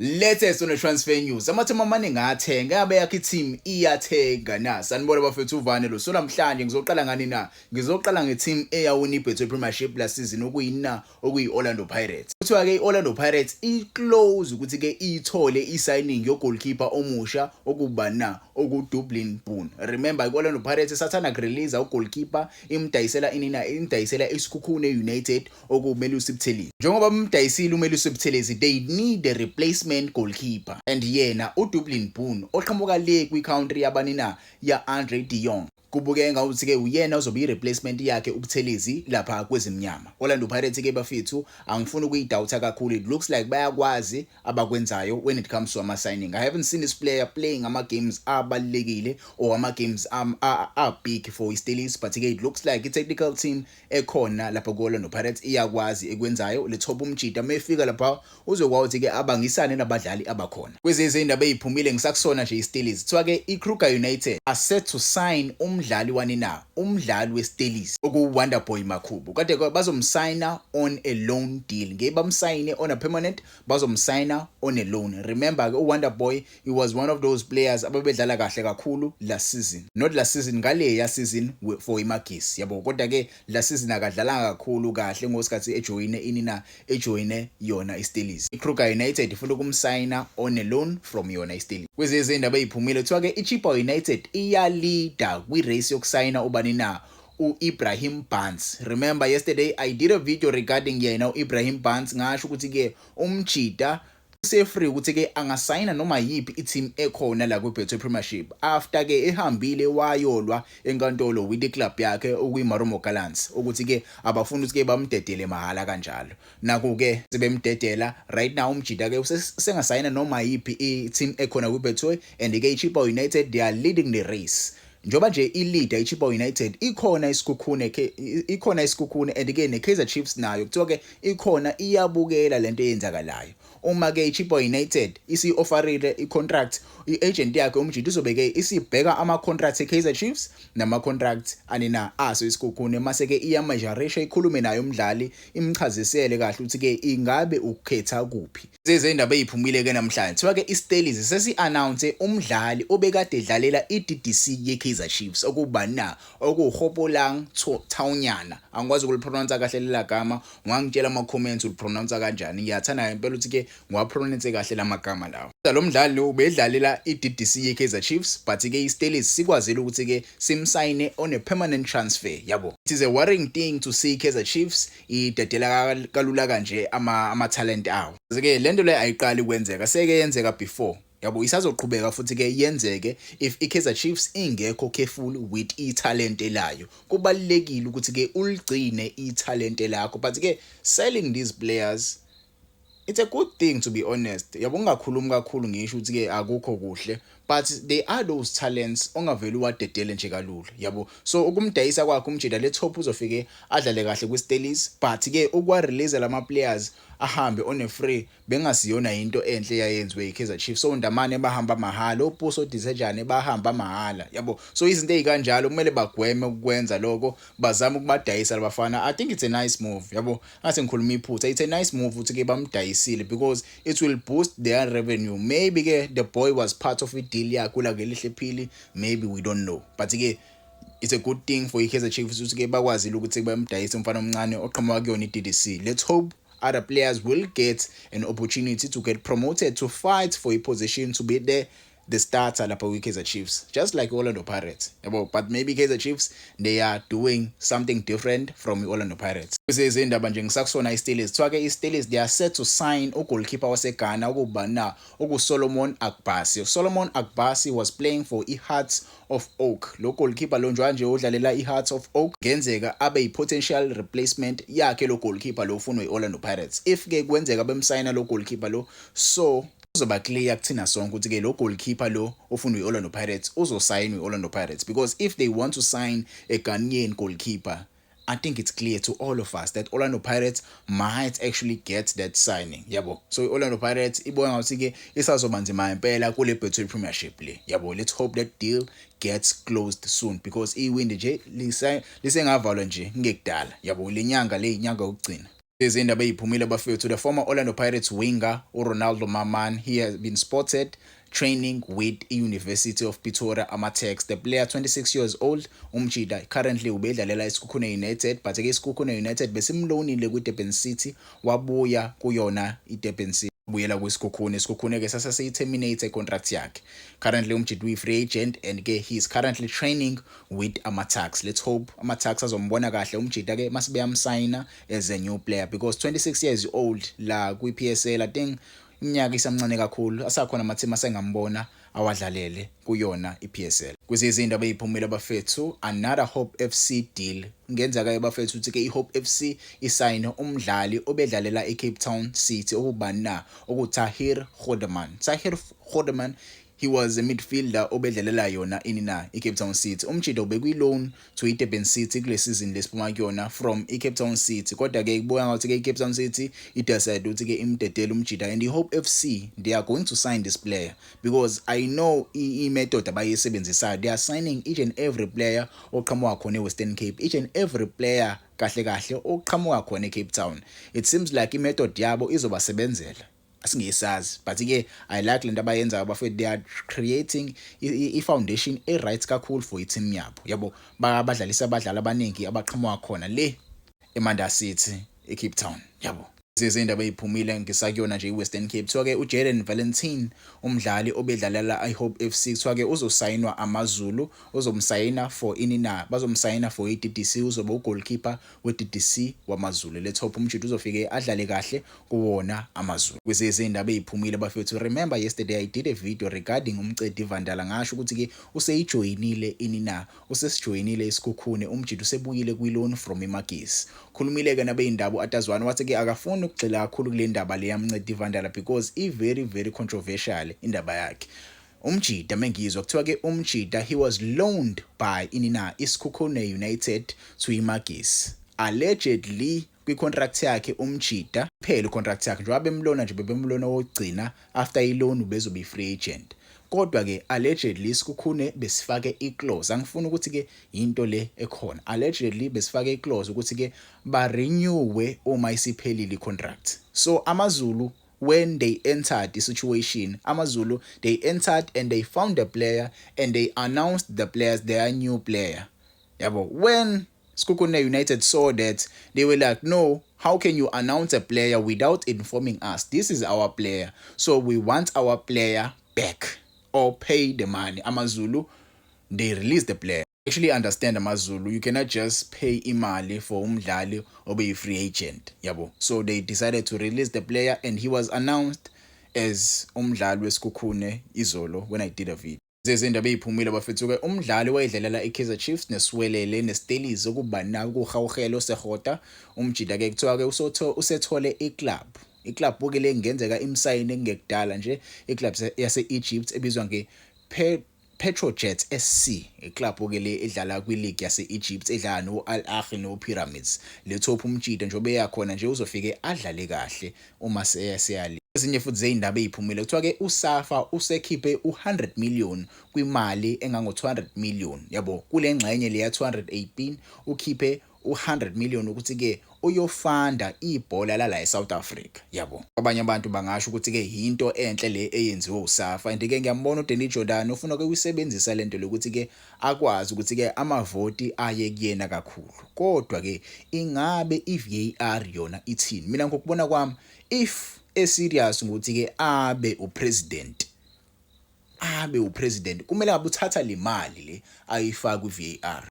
Latest on the transfer news. Amathemu amaningi athenga, ngabe yakhe team iyathenga na? Sanibona bafethu, uvane lo. So namhlanje ngizoqala ngani na? Ngizoqala ngeteam eyawina iBetway Premiership last season, okuyini na? Okuyi-Orlando Pirates. Kuthiwa ke i-Orlando Pirates i-close ukuthi ke ithole i-signing yo-goalkeeper omusha, okuba na okuDublin Boone. Remember, i-Orlando Pirates isathanda kurelease ugoalkeeper, imdayisela ini na? Imdayisela iSekhukhune United, okuwuMelusi Buthelezi. Njengoba bamdayisile uMelusi Buthelezi, they need a replacement goalkeeper. And yena uDublin Boone oqhamuka le kwi-country yabani na? Ya Andre de Jong. Kubukeka ngathi ke uyena ozobe i-replacement yakhe uButhelezi lapha kwezimnyama. Orlando Pirates ke bafethu, angifuni ukuyidoubta kakhulu. It looks like bayakwazi abakwenzayo when it comes to ama signing. I haven't seen this player playing ama games abalekile or ama games are big for iStellies, but ke it looks like i-technical team ekhona lapha ku-Orlando Pirates iyakwazi ekwenzayo. Lethoba umjida mefika lapha uzokwazi ke abangisane nabadlali abakhona. Kwezinye indaba eziphumile ngisakusona nje iStellies, kuthiwa ke iKruger United are set to sign umdlali wani na? Umdlali weStellies okuWonderboy Makhubu. Kade bazomsayina on a loan deal, ngeke bamsayine on a permanent, bazomsayina on a loan. Remember ke, uWonderboy, he was one of those players abebedlala kahle kakhulu last season, not last season, ngale ya season for iMagesi, yabo. Kodwa ke last season akadlalanga kakhulu kahle ngosikhathi ejoyine ini na? Ejoyine yona iStellies. iKruger United ifuna ukumsayina on a loan from yona iStellies. Kwezinye izindaba eziphumile, kuthiwa ke iChippa United iyaleada kwi-race yokusayina ubani na? U-Ibrahim Barnes. Remember, yesterday I did a video regarding yena u-Ibrahim Barnes, ngasho ukuthi ke umjida use-free ukuthi ke angasayina noma yiphi i-team ekhona la kwi-Betway Premiership after ke ehambile wayolwa enkantolo with i-club yakhe okuyi-Marumo Gallants, ukuthi ke abafuni ukuthi ke bamdedele mahhala kanjalo. Naku ke sebemdedela right now. Umjida ke usengasayina noma yiphi i-team ekhona kwi-Betway, and ke i-Chippa United, they are leading the race. Njoba nje i-leader iChippa United, ikhona iSekhukhune, ikhona iSekhukhune, and ke neKaizer Chiefs nayo kuthiwa ke ikhona, iyabukela lento eyenzakalayo. Uma ke iChippa United isi-offerile i-contract, i-agent yakhe umjida izobe ke isibheka ama-contracts eKaizer Chiefs nama-contract anina aso iSekhukhune, mase ke iyameasurisha, ikhulume naye umdlali, imchazisele kahle ukuthi ke ingabe ukukhetha kuphi. Zezindaba eziphumile ke namhlanje, kuthiwa ke iStellies sesi-announce umdlali obekade edlalela i-DDC ye-Kaizer Chiefs, okuba na okuHopolang Taunyana. Angikwazi ukulipronounce kahle lela gama, ungangitshela ama-comments ulipronounce kanjani. Ngiyathanda ngempela ukuthi ke ngiwapronounce kahle lamagama lawo. Lo mdlali lo ubedlalela i-DDC ye-Kaizer Chiefs, but ke iStellies sikwazile ukuthi ke simsayine on a permanent transfer, yabo. It is a worrying thing to see Kaizer Chiefs idedela kalula kanje ama talent awo. Ke lento le ayiqali kwenzeka, seke yenzeka before, yabo. Isazoqhubeka futhi ke yenzeke if iKaizer Chiefs ingekho careful with italent elayo. Kubalekile ukuthi ke uligcine italent lakho, but ke selling these players, it's a good thing, to be honest, yabo. Ngingakhulumi kakhulu ngisho ukuthi ke akukho kuhle, but they are those talents ongaveli uwadedele nje kalula, yabo. So ukumdayisa kwakhe umjida le top uzofike adlale kahle kwiStellies, but ke ukwa release lama players ahambe on a free bengasiyona into enhle yayenziwe iKaizer Chiefs. So Ndamane bahamba mahhala, oPuso Dithejane bahamba mahhala, yabo. So izinto ezikanjalo kumele bagweme ukwenza lokho, bazame ukubadayisa labafana. I think it's a nice move, yabo. Ngase ngikhuluma iphutha, it's a nice move ukuthi ke bamdayisile because it will boost their revenue. Maybe ke the boy was part of i-deal yakhe la ngelihle phili, maybe, we don't know, but ke it's a good thing for iKaizer Chiefs ukuthi ke bakwazile ukuthi bamdayise umfana omncane oqhamuka kuyona i-DDC. Let's hope other players will get an opportunity to get promoted, to fight for a position, to be there, the starter lapha kwi-Kaizer Chiefs, just like Orlando Pirates, yabo. But maybe Kaizer Chiefs, they are doing something different from i-Orlando Pirates. Kwezezindaba nje ngisakusona iStellies, kuthiwa ke iStellies, they are set to sign ugoalkeeper waseGhana, okuba na okuSolomon Agbasi. Solomon Agbasi was playing for i-Hearts of Oak. Lo goalkeeper lo njengoba nje udlalela i-Hearts of Oak, ngenzeka abe i-potential replacement yakhe lo goalkeeper lo ufunwe i-Orlando Pirates. If ke kwenzeka bemsayina lo goalkeeper lo, so kuzoba clear kuthina sonke ukuthi ke lo goalkeeper lo ofunwa i-Orlando Pirates uzosayinwa i-Orlando Pirates, because if they want to sign a Ghanaian goalkeeper, I think it's clear to all of us that Orlando Pirates might actually get that signing, yabo. So Orlando Pirates ibona ngathi ke isazoba nzima impela kule Betway Premiership le, yabo. Let's hope that deal gets closed soon because iwindi nje lisengavalwa nje ngekudala, yabo. Lenyanga le inyanga yokugcina. Izindaba eziphumile bafethu, the former Orlando Pirates winger uRonaldo Maman, he has been spotted training with i-University of Pretoria AmaTuks. The player, 26 years old, umjida currently ubedlalela iSekhukhune United, but ke iSekhukhune United besimloanile kwiDurban City, wabuya kuyona iDurban City, buyela kwiSekhukhune. ISekhukhune ke sase seyiterminate contract yakhe. Currently umjida uyi-free agent and ke he is currently training with AmaTuks. Let's hope AmaTuks azombona kahle umjida ke mase beyamsayina as a new player, because 26 years old la kwi-PSL, I think iminyaka isamncane kakhulu, asakhona ama-team asengambona awadlalele kuyona iPSL. Kwezinye izindaba eziphumile bafethu, another Hope FC deal. Kungenzeka bafethu ukuthi ke iHope FC isayine umdlali obedlalela iCape Town City, okubani na? OkuTahir Godeman. Tahir Godeman, he was a midfielder obedlalela yona ini na? iCape Town City. Umjida ubekwi-loan to iDurban City kule season lesiphuma kuyona from iCape Town City, kodwa ke kubuka ngathi ke iCape Town City idecide ukuthi ke imdedele umjida, and iHope FC, they are going to sign this player because I know i-method abayisebenzisayo. They are signing each and every player oqhamuka khona eWestern Cape, each and every player kahle kahle oqhamuka khona eCape Town. It seems like i-method yabo izobasebenzela, asingesazi, but ke I like lento abayenzayo bafethu. They are creating i-foundation e-right kakhulu for i-team yabo, yabo, badlalisa abadlali abaningi abaqhamuka khona le eManda City, eCape Town, yabo. Izindaba eziphumile ngisakuyona nje iWestern Cape, kuthiwa ke uJaden Valentine, umdlali obedlalela iHope FC, kuthiwa ke uzosayinwa AmaZulu. Uzomsayina for ini na? Bazomsayina for iDDC, uzoba ugoalkeeper weDDC wamaZulu. Let's hope umjida uzofike adlale kahle kuwona AmaZulu. Kwezinye izindaba eziphumile bafethu, remember yesterday I did a video regarding uMcedi Vandala, ngasho ukuthi ke useyijoyinile ini na? Usesijoyinile iSekhukhune. Umjida usebuyile kwi-loan from iMagesi. Khulumile ke nabeyindaba atazwana, wathi ke akafuni ukugxila kakhulu kule ndaba le yaMncedi Vandala because i very very controversial indaba yakhe umjida. Mengizwa kuthiwa ke umjida, he was loaned by ini na? iSekhukhune United to iMagesi. Allegedly kwi-contract yakhe umjida, phela i-contract yakhe njengoba bemloana nje, bebemloana wokugcina, after i-loan bezobe i-free agent, kodwa ke allegedly iSekhukhune besifake i-clause, angifuni ukuthi ke into le ekhona, allegedly besifake i-clause ukuthi ke ba renew uma isiphelile i-contract. So AmaZulu, when they entered the situation, AmaZulu, they entered and they found the player and they announced the players, their new player, yabo. When Sekhukhune United saw that, they were like, "No, how can you announce a player without informing us? This is our player, so we want our player back or pay the money." AmaZulu, they released the player. Actually understand AmaZulu, you cannot just pay imali for umdlali obe free agent, yabo. So they decided to release the player and he was announced as umdlali weSekhukhune izolo when I did a video. Zezindaba eziphumile bafethu ke, umdlali wayedlalela iKaizer Chiefs neSiwelele neStellies, okuba na kuHauhelo Sehota, umjida ke kuthiwa ke usethole iclub. Iclub ke le ngenzeka imsayine kungekudala nje, iclub yase-Egypt ebizwa nge Petrojet SC, iclub ke le edlala kwi-league yase-Egypt, edlala no-Al Ahly no-Pyramids. Let's hope umjida njengoba eyakhona nje uzofike adlale kahle uma seyali. Ezinye futhi zeyindaba eziphumile, kuthiwa ke uSafa usekhiphe u100 million kwimali engango 200 million, yabo, kule ngxenye leya 218, ukhiphe u100 million ukuthi ke uyofunda ibhola lala eSouth Africa, yabo. Abanye abantu bangasho ukuthi ke into enhle le eyenziwe uSafa, and ke ngiyambona uDanny Jordaan ufuna ke uyisebenzisa lento lokuthi ke akwazi ukuthi ke amavoti aye kuyena kakhulu. Kodwa ke ingabe iVAR yona ithini? Mina ngokubona kwami, if eserious ukuthi ke abe upresident, kumele ngabe uthatha le mali le ayifaka kwiVAR.